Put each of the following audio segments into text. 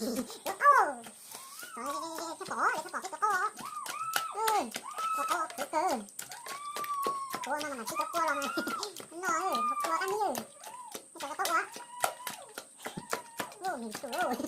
Cov qaub, thaj pom, thaj pom peb cov qaub os. Cov qaub khwv kawg. Ua no mas tsis cov kua los mas noj, kua qab nib. Cov qaub ua. Ua nws tus.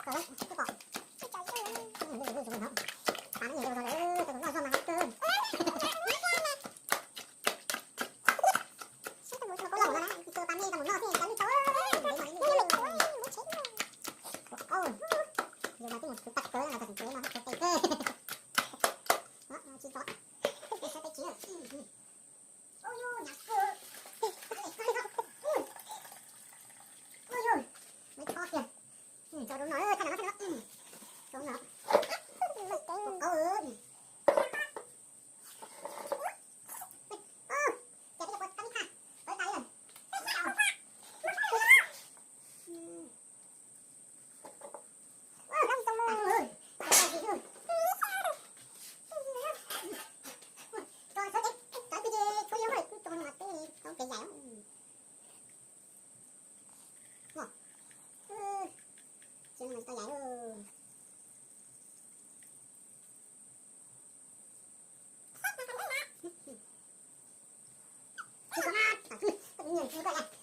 Thaj pom. Noj zog mas qab kawg.